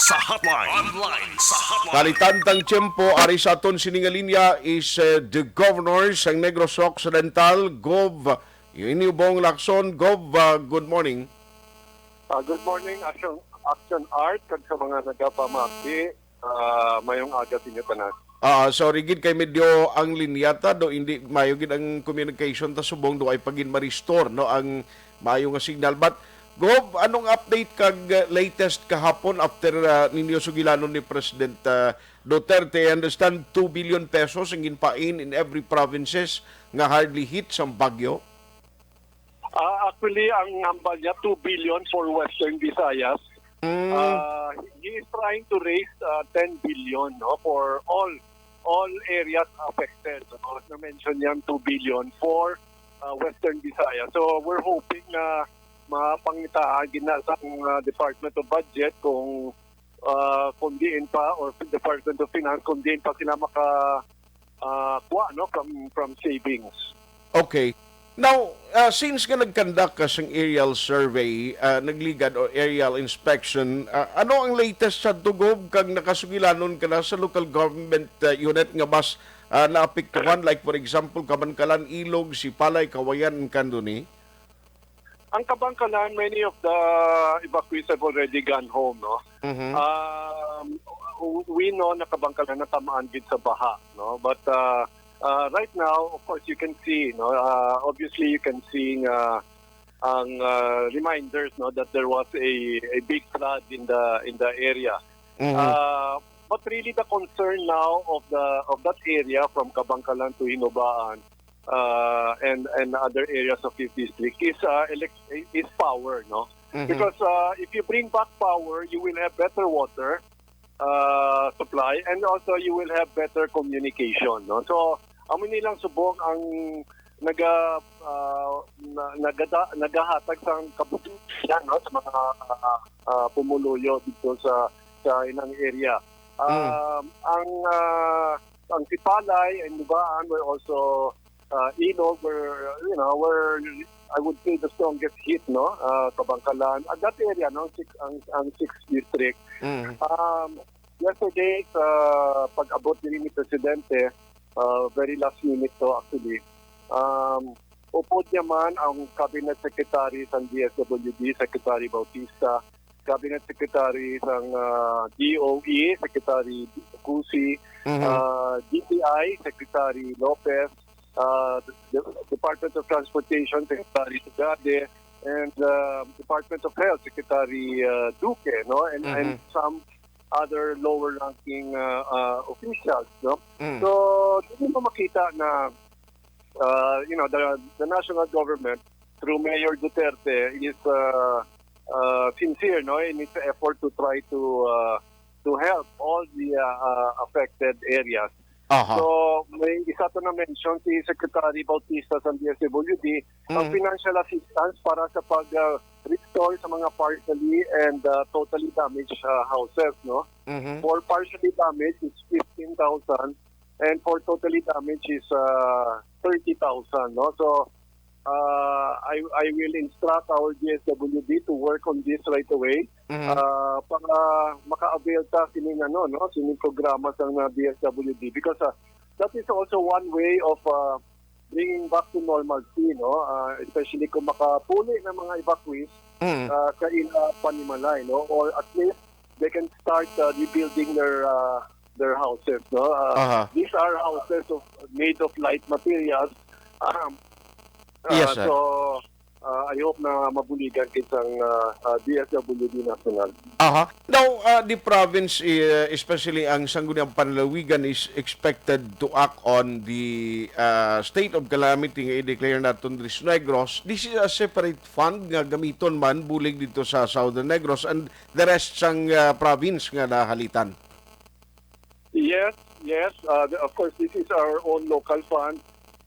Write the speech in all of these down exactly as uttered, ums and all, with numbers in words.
Sa hotline. Online sa hotline. Kalitan tang tiyempo, ari sa aton sini nga linya is, eh, the Governor sang Negros Occidental, Gov Eugene Bong Lacson. Gov, ah, good morning. Ah, good morning, Action, Action Art, kag sa mga nagapamati. Ah, mayong aga sa inyo tanan. Ah, sorry gid kay medyo ang linya ta do, hindi mayo gid ang communication ta subong do ay pagin ma-restore, no, ang mayo nga signal. But Gov, anong update kag, uh, latest kahapon after, uh, ninyo sugilanon ni President, uh, Duterte? I understand two billion pesos ang ginpain in every provinces nga hardly hit sang bagyo. Ah, actually, ang hambal niya, two billion for Western Visayas. Mm. Ah, he is trying to raise, ah, ten billion, no, for all all areas affected. No? Na-mention niya ang two billion for, ah, Western Visayas. So, we're hoping na mapangitaan gid na sa, ah, Department of Budget kung, ah, kung diin pa, or Department of Finance kung diin pa sila maka, ah, kuha, no, from, from savings. Okay. Now, ah, since nga nag-conduct ka sang aerial survey, ah, nagligad o aerial inspection, ah, ano ang latest sa tugob kag nakasugilanon ka na sa local government, ah, unit nga mas, ah, naapektuhan, like for example, Kabankalan, Ilog, Sipalay, Cauayan, and Candoni? Ang Kabankalan, many of the evacuees have already gone home, no? Mhm. Um, we know na Kabankalan natamaan gid sa baha, no? But, uh, uh, right now, of course, you can see, no? Uh, obviously, you can see nga ang, uh, reminders, no, that there was a, a big flood in the, in the area. Mhm. Uh, but really, the concern now of the, of that area from Kabankalan to Hinobaan, uh, and, and other areas of this district is, uh, elec-, is power, no? Mhm. Because, uh, if you bring back power, you will have better water, uh, supply, and also you will have better communication, no? So, amo ni lang subong ang naga-, uh, na-, nagada-, nagahatag sang kabutihan, no, sa mga, uh, uh, pumuluyo dito sa, sa inang area. Mm. Um, ang, uh, ang Sipalay and Nubaan were also, uh, Ilog were, you know, were, I would say, the strongest hit, no? Uh, Kabankalan. At that area, no, six, ang, ang sixth district. Mm. Um, yesterday, sa pag-abot diri ni Presidente, uh, very last minute to, actually. Um, upod niya man ang Cabinet Secretary sang D S W D, Secretary Bautista, Cabinet Secretary sang, ah, D O E, Secretary Cusi, Mhm. ah, D T I, Secretary Lopez, ah, the, the Department of Transportation, Secretary Sugade, and, ah, Department of Health, Secretary, ah, Duque, no? And, and Mhm. some other lower ranking, ah, ah, officials, no? Mm. So, dili mo makita na, ah, you know, the, the national government through Mayor Duterte is, ah, ah, sincere, no, in its effort to try to, ah, to help all the, ah, ah, affected areas. Aha. So, may isa to na mention si Secretary Bautista sa D S W D, ang Mm. financial assistance para sa pag, ah, restore sa mga partially and, ah, totally damaged, ah, houses, no? Mhm. For partially damaged, it's fifteen thousand, and for totally damaged is, ah, thirty thousand, no? So, ah, I, I will instruct our D S W D to work on this right away, Mhm. ah, para maka-avail ta sining, ano, no, sining programa sang, ah, D S W D, because, ah, that is also one way of, ah, bringing back to normalcy, no? Ah, especially kung makapuli ng mga evacuees, Mm. ah, sa ila panimalay, no? Or at least they can start, ah, rebuilding their, ah, their houses, no? Ah, Aha. These are houses of, made of light materials. Um, Yes, ah, sir. So, ah, I hope na mabuligan kit sang, ah, ah, D S W D National. Aha. Now, ah, the province, eh, especially ang Sangguniang Panlalawigan, is expected to act on the, ah, state of calamity nga i-declare naton diri sa Negros. This is a separate fund nga gamiton man bulig dito sa Southern Negros and the rest sang, ah, province nga nahalitan. Yes, yes. Uh, the, of course, this is our own local fund.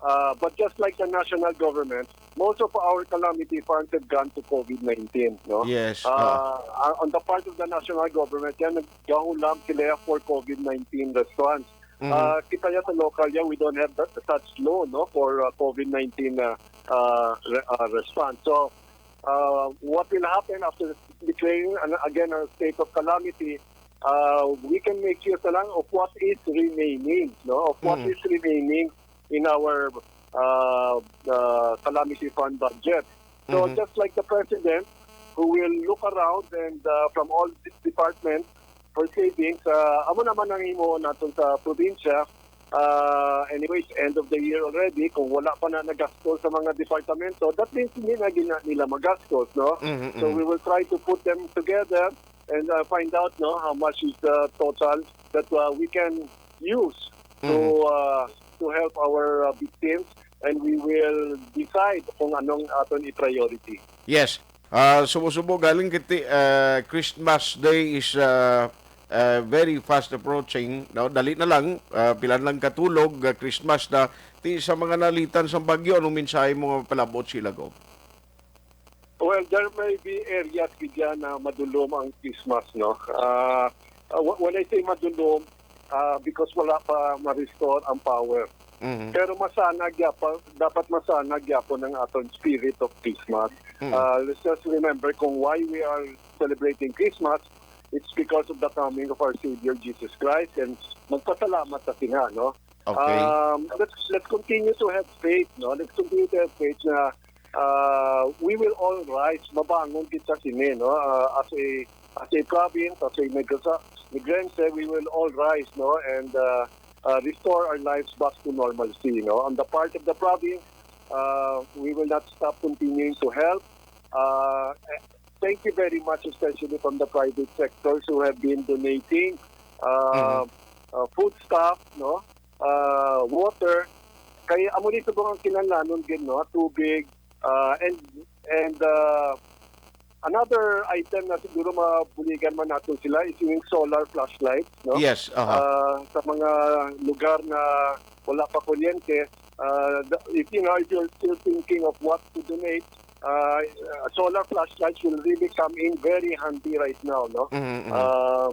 Uh, but just like the national government, most of our calamity funds have gone to COVID nineteen, no? Yes, Uh, oo. uh, on the part of the national government, yan, naggahulam sila for COVID nineteen response. Mhm. Uh, kita yan sa local yan, we don't have that, such law, no, for, uh, COVID nineteen, uh, uh, re-, uh, response. So, uh, what will happen after declaring an, again a state of calamity, uh, we can make use na lang of what is remaining, no? Of what Mm. is remaining in our uh, uh, calamity fund budget. So Mhm. just like the president, who will look around and uh, from all the departments for savings, uh, amo naman ang himo naton sa probinsya. Uh, anyways, end of the year already, kung wala pa na nagasto sa mga departamento, that means hindi na gina nila magastos, no? Mhm, So mhm. we will try to put them together and uh, find out, no, how much is the total that uh, we can use to Mhm. uh, to help our uh, victims, and we will decide kung anong aton i-priority. Yes. Ah, subo-subo galing kiti, ah, Christmas Day is ah, ah, very fast approaching, no? Dali na lang, ah, pila lang katulog, ah, Christmas na. Ti sa mga nalitan sa bagyo, anong mensahe mo nga palabot sila, Gov? Well, there may be areas gid dyan na madulom ang Christmas, no? Ah, ah, wh- when I say madulom, ah, because wala pa ma-restore ang power. Mhm. Pero masana gyapa, dapat masana gyapon ang aton spirit of Christmas. Mhm. Ah, let's just remember kung why we are celebrating Christmas. It's because of the coming of our Savior Jesus Christ, and magpasalamat sa siya, no? Okay. Um, let's let's continue to have faith, no? Let's continue to have faith na uh, we will all rise, mabangon kita sini, no? Uh, as a as a province, as a Negros- Negrense, we will all rise, no? And uh, uh, restore our lives back to normalcy, no? On the part of the province, uh, we will not stop continuing to help. Uh, eh, thank you very much, especially from the private sectors who have been donating uh, Mhm. uh, foodstuff, no? Uh, water. Kay amo ni subong ang kinahanglanon gid, no? Tubig, uh, and and uh, another item na siguro mabuligan man nato sila is yung solar flashlights, no? Yes, aha. Uh, sa mga lugar na wala pa kuryente, uh, the- if you know, if you're still thinking of what to donate, uh, solar flashlights will really come in very handy right now, no? Mhm, mhm. Uh,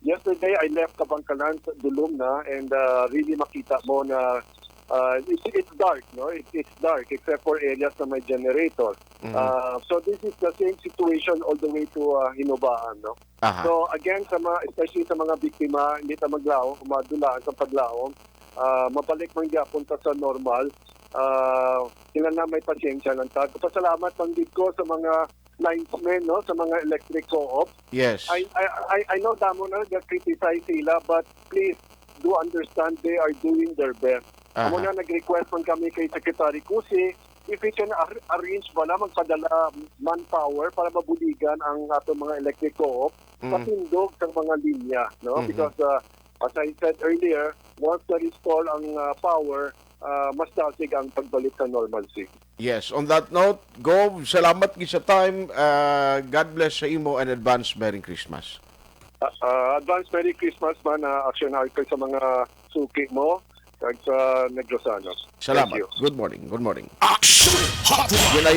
yesterday, I left Kabangkalan sa Dulom na, and uh, really makita mo na uh, it's, it's dark, no? It, it's dark except for areas na may generator. Mhm. Uh, so this is the same situation all the way to uh, Hinubaan, no? Aha. So again, sa mga, especially sa mga biktima, hindi ta maglaom, madulaan sa paglaom. Ah, mabalik man gyapon ta sa normal. Ah, kinahanglan may pasyensya lang ta. Pasalamat man gid ko sa mga linesmen, no, sa mga electric co-op. Yes. I I I, I know damo na nag-criticize sila, but please do understand they are doing their best. Aha. Amo na nag-request man kami kay Secretary Cusi if we can ar- arrange bala magpadala manpower para mabuligan ang ato mga electric co-op Mm. patindog sa mga linya, no? Mhm. Because uh, as I said earlier, once na-restore ang uh, power, uh, mas dasig ang pagbalik sa normalcy. Yes, on that note, Gov, salamat gid sa time. Uh, God bless sa imo and advance Merry Christmas. Uh, uh, advance Merry Christmas man, uh, Action Harper, sa mga suki mo kag sa Negrosano. Salamat. Thank you. Good morning. Good morning. Action Hotline. Yun na